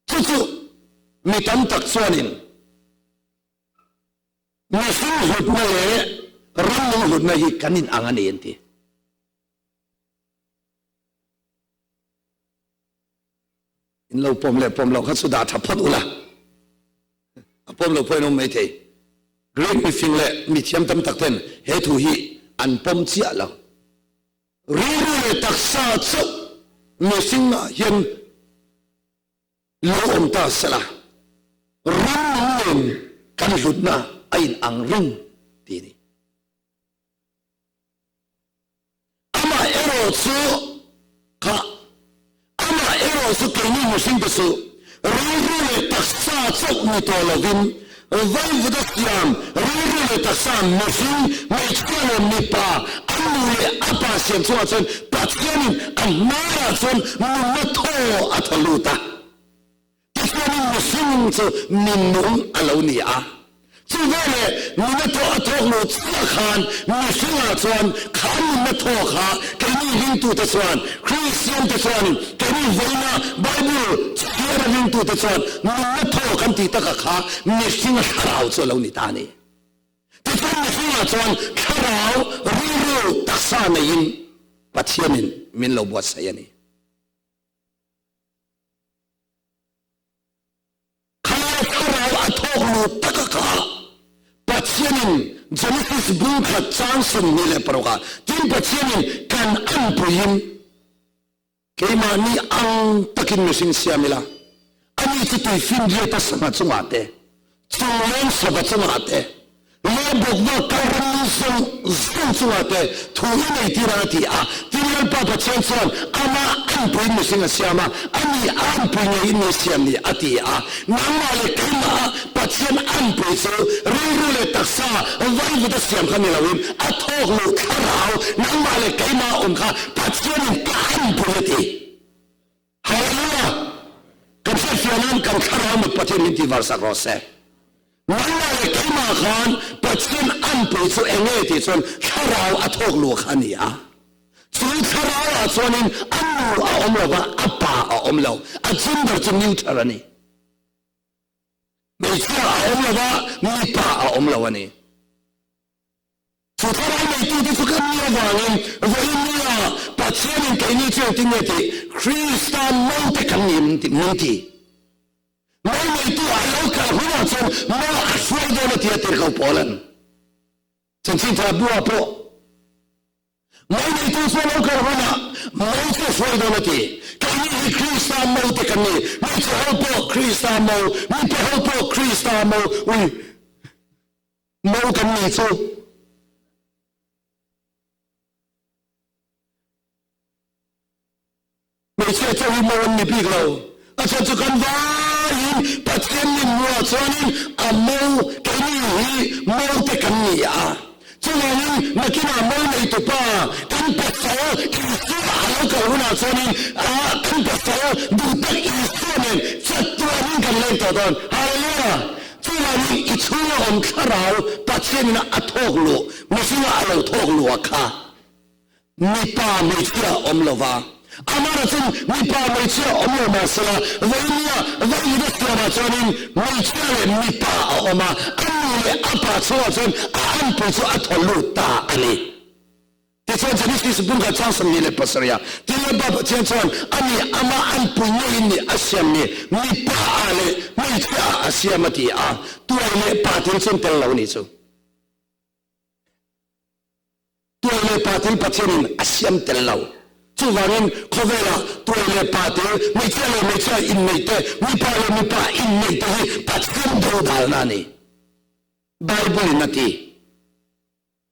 S1: Chu chu mi tam tak chuanin mihring hlutna leh ramnung hlutna hi kan inang a ni an ti. In lo pawm leh pawm loh kha chu dah tha phawt ula, a pawm lo pawh in awm mai thei. Greek mifing leh mithiam tam tak ten he thu hi an pawm chiah lo. Rilru leh taksa chauh. mihringah hian lo awm ta sela, ram nen kan hlutna a inang reng tih a ni. Amah erawh chu kha, amah erawh chu keini mihringte chu rilru leh taksa chauh ni tawh lovin vaivuta siam rilru leh taksa mihring, hmeichhia leh mipa, a nu leh a pa siam chungah chuan Pathianin a hmaiah chuan nunna thaw a thaw lut a. Tichuanin mihring chu minung a lo ni a. Chu veleh nunna thaw a thawk luh chiah khan mihringah chuan kha nunna thaw kha keini ringtute chuan, Kristiante chuanin keini vawiina Bible chhiara ringtute chuan nunna thaw kan tih taka kha mihringa thlarau chu a lo ni ta a ni. Tichuan mihringah chuan thlarau rilru taksa neiin Pathianin min lo buatsaih a ni. Kha thlarau a thawk lut taka kha Pathianin Genesis bung khat chang 26 ah tin Pathianin kan anpuiin keimahni ang takin mihring siam ila, ani chu tuifinriata sangha chungah te, chungleng sava chungah te, Leh bawkva kal rammi zawng zawng chungah te thu i nei tir ang a ti a. Tin, Lalpa Pathian chuan amah anpuiin mihring a siam a, ani a anpui ngeiin mi a siam ni a ti a. Nangmah leh keimah a Pathian anpui chu rilru leh taksa vaivut a siam kha ni loin a thawk luh thlarau nangmah leh keimah a awm kha Pathianin ka anpui a ti. Hallelujah! Kan hriatfiah nan kan thlarau mit Pathian min tihvar sak rawh se. Nangmah leh keimah khan Pathian anpui chu eng nge tih chuan thlarau a thawk luh kha a ni a. Chu thlarau ah chuanin a nu a awm lo va, a pa a awm lo. A gender chu neutral a ni. Hmeichhia a awm lo va, mipa a awm lo a ni. Chu thlarau neitute chu kan nih avangin vawiin nia Pathianin keini chu engtin nge tih Krista naute kan ni min ti. Mo neitu a lo kal hunah chuan mo a hruai dawn a ti a tirhkoh Paula'n. Chanchin Tha buah pawh mo neitu chu a lo kal hunah mo chu a hruai dawn a ti. Keini hi Krista naute kan ni. Hmeichhe ho pawh Krista mo, mipa ho pawh Krista mo. Ui! Mo kan ni chu. Hmeichhia chauh hi mo an ni bik lo. A chhan chu kan vaiin Pathian min hmuh chuanin a mo keini hi mo te kan ni a. Chuvangin nakinah mo neitupa kan pasal Isua a lo kal hunah chuanin kan pasal duh tak Isua nen chatuanin kan leng tawh dawn. Hallelujah! Chuvangin i chhunga awm thlarau Pathianin a thawk luh, mihringa a lo thawk luh a kha mipa hmeichhia awm lo va. Amara chuan mipa hmeichhia awm lo mah sela, vawinia vawiin a siamah chuanin hmeichhia leh mipa a awm a, a nu leh a pa chhungah chuan a anpui chu a thaw lut ta a ni. Tichuan Genesis bungkhat chang 27 ah tin Lalpa Pathian chuan ani amah anpui ngeiin ni a siam ni, mipa ah leh hmeichhia ah a siam a ti a, tuai leh pa thil chuan tel lo ni chu. Tuai leh pa thil Pathianin a siam tel lo. Chuvangin khawvelah tuai leh pa tel, hmeichhia leh hmeichhia inneih te, mipa leh mipa inneih te hi Pathian dodalna a ni. Bible-in a ti.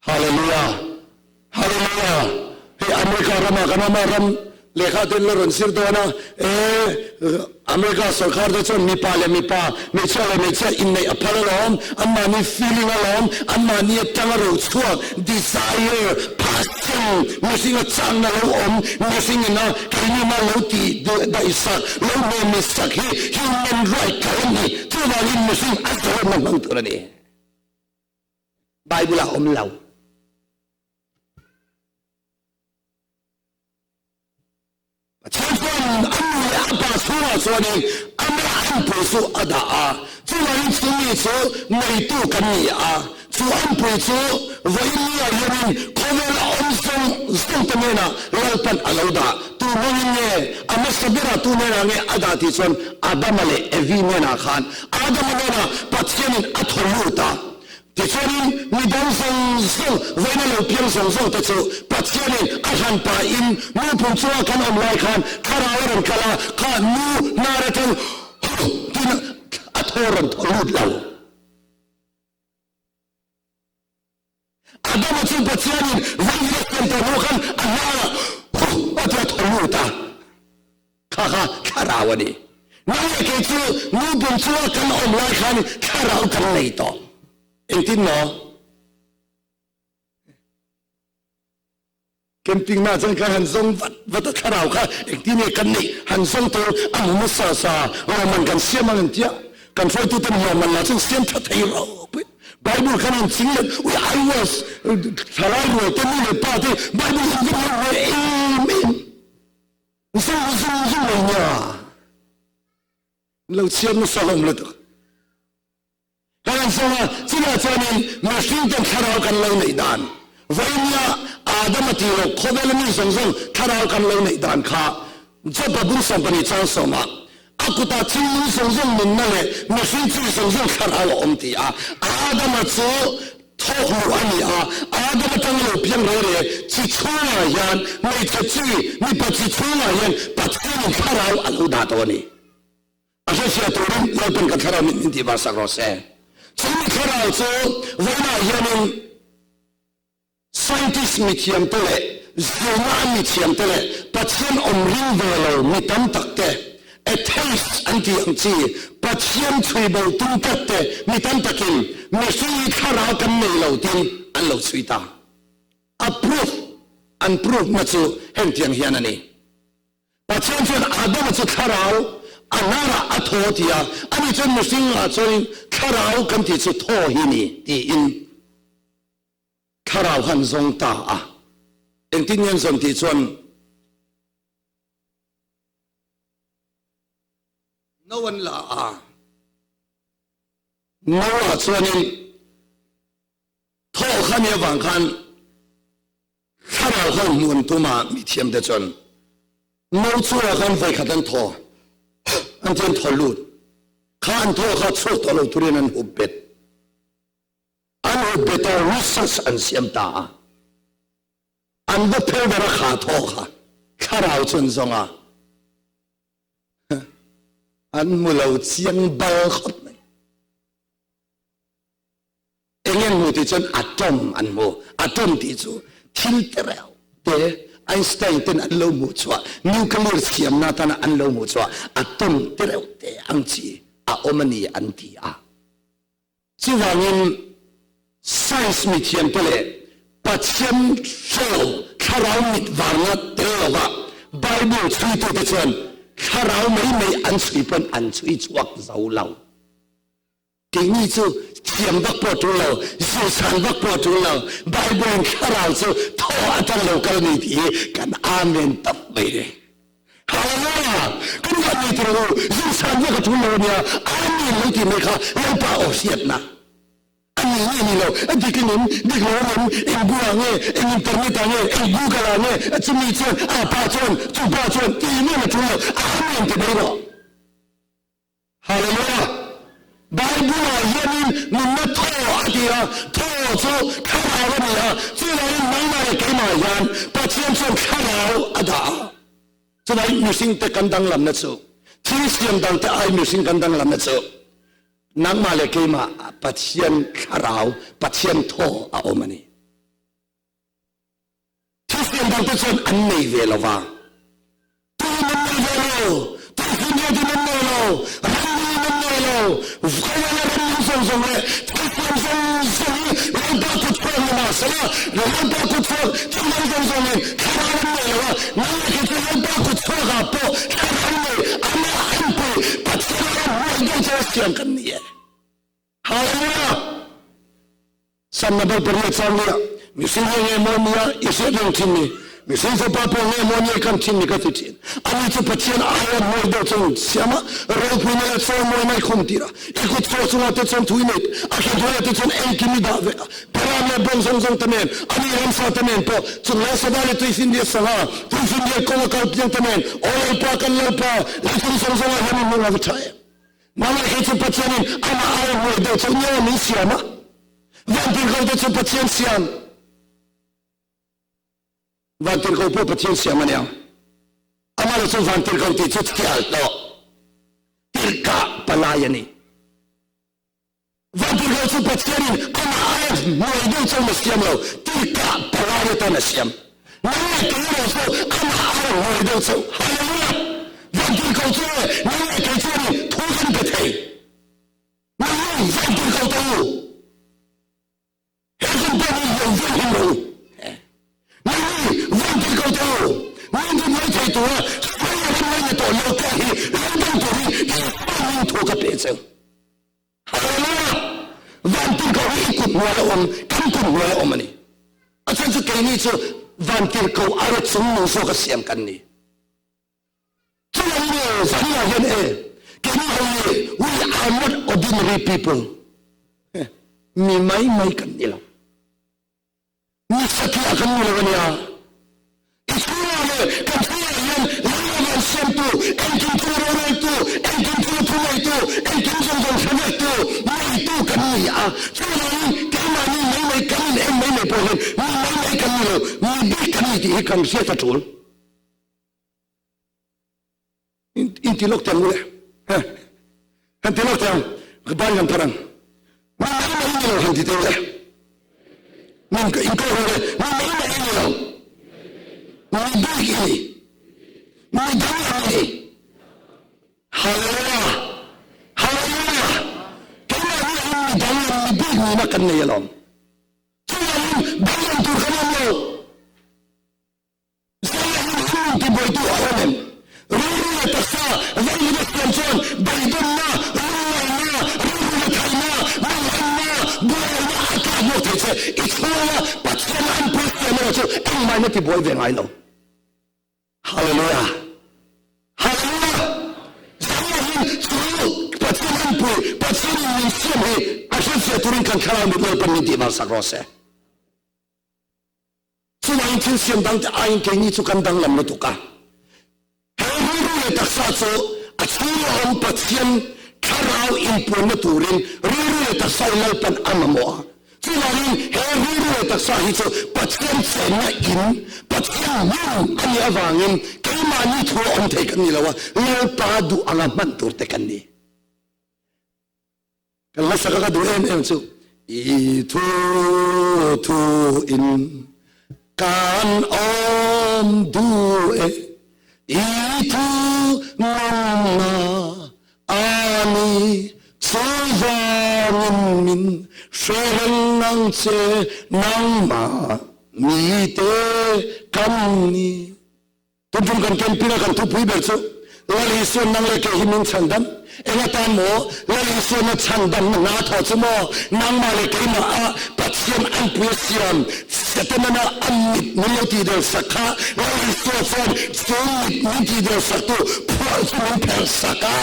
S1: Hallelujah! Hallelujah! Hei America ramah kan awm a, ram lehkha te an la rawn zir dawn a, ee America sorkar te chuan mipa leh mipa, hmeichhia leh hmeichhia inneih a phal alawm, anmahni feeling alawm, anmahni atanga ro chhuak, desire, passion, mihringa chakna lo awm, mihring ina keini ma lo tih daihsak, lo hmehmihsak hi human right kha a ni, chuvangin mihring a zawnna hmang tur a ni. Bible ah awm lo. Pathian chuan a nu leh a pa chhungah chuanin amah anpui chu a dah a, chuvangin chu mi chu neitu kan ni a, chu anpui chu vawiin ni ah hianin khawvel a awm zawng zawng te hnenah Lalpan a lo dah. Tu hmangin nge a hmasa berah tu hnenah nge a dah tih chuan Adama leh Evi hnenah khan Adama hnenah Pathianin a thaw lut a. Tichuanin mi dang zawng zawng, vawiina lo piang zawng zawng te chu Pathianin a hlan pahin nu pum chunga kan awm lai khan thlarau a rawn kal a, kha nu hnar atang huh tiin a thaw rawn thaw lut lo. Adama chu Pathianin vawiin a siam tawh hnu khan a hnarah huh a ti a thaw lut a, kha kha thlarau a ni. Nang leh kei chu nu pum chunga kan awm lai khan thlarau kan nei tawh. Engtin maw? Camping na chuan kan han zawng vat vat a, thlarau kha engtin nge kan neih han zawng tur a hmu hmasa sa lawmman kan siam ang an tia, kan hruaituten lawmman lah chuan siam tha thei ropui. Bible khan han ching let, ui I was thlalai rual te nu leh pa te Bible an va hmang ve em em zung zung zung mai nia lo chhiar nasa hlawm lutuk. Kan han sawi a, chutah chuanin mihringten thlarau kan lo neih dan, vawinia Adama tih loh khawvela mi zawng zawng thlarau kan lo neih dan kha Job-a bung 12 chang sawmah a kutah thilnung zawng zawng nunna leh mihring chi zawng zawng thlarau a awm ti a, Adama chu thawk luh a ni a, Adam atanga lo piang rei rei chi chhungah hian hmeichhe chi, mipa chi chhungah hian Pathianin thlarau a lo dah tawh a ni. A hriatfiah turin Lalpan ka thlarau mit min tihvar sak rawh se. Chumi thlarau chu vawiinah hianin scientist mithiamte leh zirna a mithiamte leh Pathian awm ring ve lo mi tam tak te, atheists an tih ang chi, Pathian chhui bo tum tlat te mi tam takin mihring hi thlarau kan nei lo tiin an lo chhui ta. A proof, an proof na chu hengtiang hian a ni. Pathian chuan Adama chu thlarau a hnarah a thaw ti a, ani chuan mihringah chuanin thlarau kan tih chu thaw hi ni tiin thlarau han zawng ta a. Engtin nge an zawn tih chuan no an la a, no ah chuanin thaw kha ni avang khan Thlarau ho hmuan tuma mithiamte chuan no chungah khan vawikhat an thaw an ti an thaw lut kha an thaw kha chhuak tawh lo turin an hup bet an hup bet a research an siam ta a an va phel ber a kha thaw kha thlarau chuan zawng a an hmu lo chiang bal khawp mai. Eng an hmu tih chuan atom an hmu. Atom tih chu thil tereuh te Einstein ten an lo hmuh chhuah nuclear siamna atana an lo hmuh chhuah atom tereuh te ang chi a awm a ni an ti a. Chuvangin science mithiamte leh Pathian hrelo thlarau mit varna tel lova Bible chhuitute chuan thlarau mai mai an chhui pawn an chhui chhuak zo lo. Keini chu thiam vak pawh a tul lo, zirsan vak pawh a tul lo, Bible in thlarau chu thaw atang lo kal a ni tih hi kan Amen tawp mai ni. Hallelujah! Kan van nei tir u, zirsan vak a tul lo ania, Amen lo tih mai kha Lalpa aw hriatna a ni nge ni lo, a dik in em, dik lo in em, eng bu ah nge, eng internet ah nge, eng Google ah nge, chumi chuan, a pa chuan, chu pa chuan tih nen a tul lo, Amen ti mai rawh. Hallelujah! Bible-ah hianin nunna thaw a ti a, thaw chu thlarau a ni a, chuvangin nangmah leh keimah hian Pathian chuan thlarau a dah a. Chuvangin mihringte kan danglamna chu, thil siam dangte ai mihring kan danglamna chu nangmah leh keimah Pathian thlarau, Pathian thaw a awm a ni. Thilsiam dangte chuan an nei ve lo va, tuin an nei ve lo, tuifinriatin an nei lo, ramriin an nei lo, khawvela ramri zawng zawng leh thilsiam zawng zawng hi Lalpa kut chhuak ni mah sela, Lalpa kut chhuak thil dang zawng zawngin thlarau an nei lo a, nang leh kei chu Lalpa kut chhuakah pawh thlarau nei, amah anpui Pathian ram hmuai deuh chauh a siam kan ni e. Hallelujah! Sam number pariat chang nia, mihring hi nge maw nia i hriat reng thin ni? Mihring fapa pawh nge maw nia i kan thin ni ka ti thin. Ani chu Pathian aia mawi deuh chuan siam a, ropuina leh chawimawina i khum tir a, i kut chhuak chungah te chuan thu i nei, a ke hnuaiah te chuan engkim i dah vek a, Param leh bawng zawng zawng te nen, ani ramsa te nen pawh, chung Lalsava leh Tuifinriat sangha, Tuifinriat kawnga kal piang te nen, Aw Lalpa kan Lalpa, leithum zawng zawngah hian i hmang a va tha em? Nangmah hi chu Pathianin amah aia hmuai deuh chauh nia min siam a. Vantirhkohte chu Pathian siam. Vantirhkoh pawh Pathian siam a nia. Amah chu vantirhkoh tih chu thial tawh tirhkah palai a ni. Vantirhkoh chu Pathianin amah aia hnuai deuh chuan a siam lo, tirhkah palai atan a siam. Nang leh kei erawh chu amah aia hnuai deuh chauh. Hallelujah! Vantirhkoh chu e, nang leh kei chuanin thu kan pe thei. Nang leh vantirhkoh te u! He hun pawh hi lo veng him rawh u. Nangni vantirhkoh te u, min rin mai thei tura sawi ram ngaina tawh lo te hi lo dang turin Isua min thu ka pe cheu. Hallelujah! Vantirhkoh hi i kut hnuai a awm, kan kut hnuai a awm a ni. A chhan chu keini chu vantirhkoh aia chungnung zawka siam kan ni. Chuvangin e, Zahnia hian e, keini ho hi we are not ordinary people. Mi mai mai kan ni lo. Mi satliah kan ni lo a nia. I chhungah leh kan chhungah hian Lalpa van siamtu, engkim thil roreltu, engkim thil thuneitu, engkim zawng zawng hre vektu, neitu kan ni a. Chuvangin keimahni mai mai kan in en mai mai pawh hian mi mai mai kan ni lo, mi bik kan ni tih hi kan hriat a tul. In ti lawk tiang ule. Han ti lawk tiang. Ban kan pharang. Mi mai mai ni lo han ti te ule. Min in ko ule. Mi mai mai ni lo. Mi bik ini. Mi dang ini. Hallelujah. Hallelujah. Keimah ni in mi dang mi bik ni na kan nei alawm. Chuvangin danglam tur kan awm lo. Zaiah hian hun tibuaitu a awm em? Rilru leh taksa vaihlim a siam chuan beidawnna, lungngaihna, rilru la thaihna, manganna, buaina a tlak hnawk thei che. I chhunga Pathian a anpui siam erawh chu engmahin a tibuai ve ngai lo. Hallelujah! Hallelujah! Zaiah hian chu Pathian anpui, Pathianin min siam hi a hrilhfiah turin kan thlarau mit Lalpan min tihvar sak rawh se. Chuvangin thil siam dangte aiin keini chu kan danglam lutuk a. He rilru leh taksa chu a chhunga awm Pathian thlarau inpuanna turin rilru leh taksa in Lalpan a mamawh a. Chuvangin he rilru leh taksa hi chu Pathian chenna in, Pathian hmun a nih avangin keimahni thu a awm thei kan ni lo a, Lalpa duh anga hman tur te kan ni. Kan hla ka duh em em chu i thu thu in kan awm duh e i thu nunna ani chuvangin min hre reng nang che nangmah mite kan ni. Tuntum kan camping a kan thupui ber chu Lal Isuan nang leh kei hi min chhandam. Eng atan maw Lal Isuan a chhandamna hna thawh chu maw nangmah leh keimah a Pathian anpui a siam Setana a mit min lo tih der sak kha Lal Isua chuan chu mit min tih der sak tu phuah chu min phelh sak a.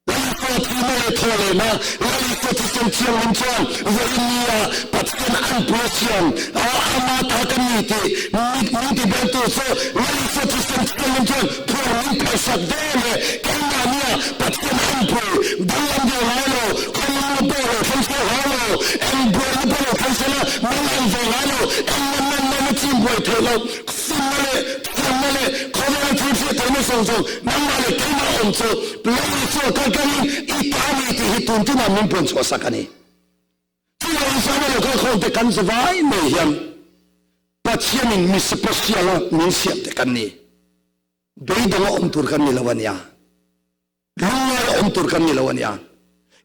S1: Lalpa thihna leh thawhlehna, Lalpa thisen thianghlim chuan vawiin nia Pathian anpui a siam a, ama ta kan ni tih mit min ti beltu chu Lalpa thisen thianghlim chuan phuar min phalsak ve leh keimah nia Pathian anpui danglam ve ngai lo, khawlungna pawh lo thleng se haw lo, eng buaina pawh lo thleng sela mangang ve ngai lo, eng man man a chim buai theih loh. Finna leh thiamna leh khawvela thil hriat theihna zawng zawng nangmah leh keimah awm chu Lei Isua kal tlangin i ta a ni tih hi tun tunah min puan chhuah sak a ni. Chuvang Isua lo kal khawm te kan zavai mai hian Pathianin mi special a min siam te kan ni. Beidawng a awm tur kan ni lo a nia. Lungngai a awm tur kan ni lo a nia.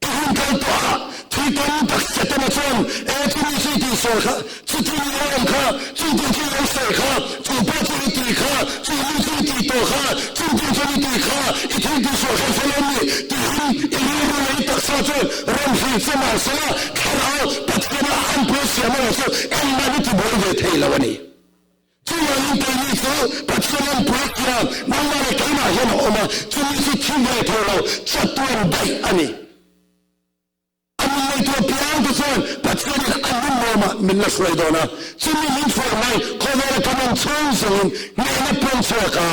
S1: I hun kal tawh a, thil tam tak Setana chuan e chu mi chu i tihsual kha, chuti mi a awm kha, chu ti chu i lo sawi kha, chu pawh chu i tih kha, chu mi chu i tih tawh kha, chu ti chuan i tih kha, i thil tihsual kha i hre lo mi tiin i rilru leh i taksa chuan rawn hrilh che mahsela thlarau Pathiana an pui siam erawh chu engmah i tibuai ve thei lo a ni. Chuvangin keini chu Pathian an pui tia nangmah leh keimah hian a awm a, chumi chu thi ve thei lo, chatuan daih a ni. A min ngaihtuah piangte chuan Pathianin a nun nuamah min la hruai dawn a, chumi min hruai mai khawvela kan awm chhung zawngin hnehna puan chhuak a,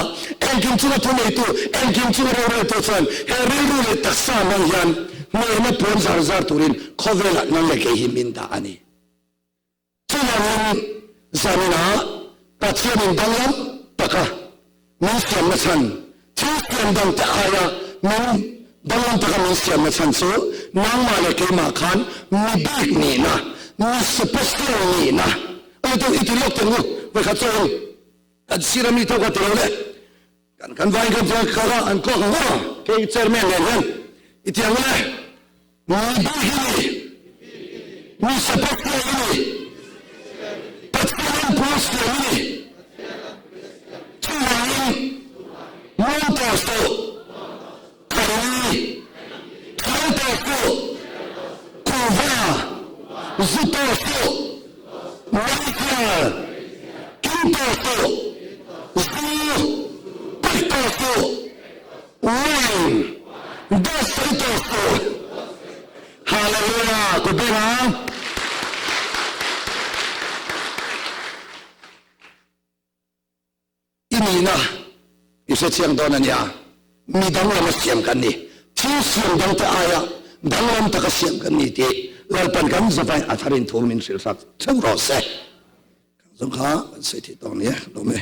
S1: engkim chunga thuneitu, engkim chunga roreltu chuan he rilru leh taksa hmang hian. Hnehna puan zar zar turin khawvelah nang leh kei hi min dah a ni. Chuvangin zaninah Pathianin danglam taka min siamna chhan, thil siam dangte aia min danglam taka min siamna chhan chu nangmah leh keimah khan mi bik nihna, mi special nihna a ni tawh i ti lawk teh ngu, vawikhat chuan kan sir ami tawk a ti lo le. Kan kan vai kan chuan kal a an kawk ang aw kei chairman nen hian i ti ang le mi bik hi ni mi sapat te hi ni Pathian in pawl siam hi ni chuvangin mun tawh suh khaini thau tawh suh kuhva zu tawh suh meichher kin tawh suh zu pek tawh suh wine dawt sawi tawh suh Hallelujah ku beng ang. I nihna i hre chiang dawn a nia. Mi danglam a siam kan ni. Thil siam dangte aia danglam taka siam kan ni tih Lalpan kan zavai a tharin thu min hrilh hrak theuh rawh se. Kan zawng kha kan sawi theih tawk ni e, lawm e.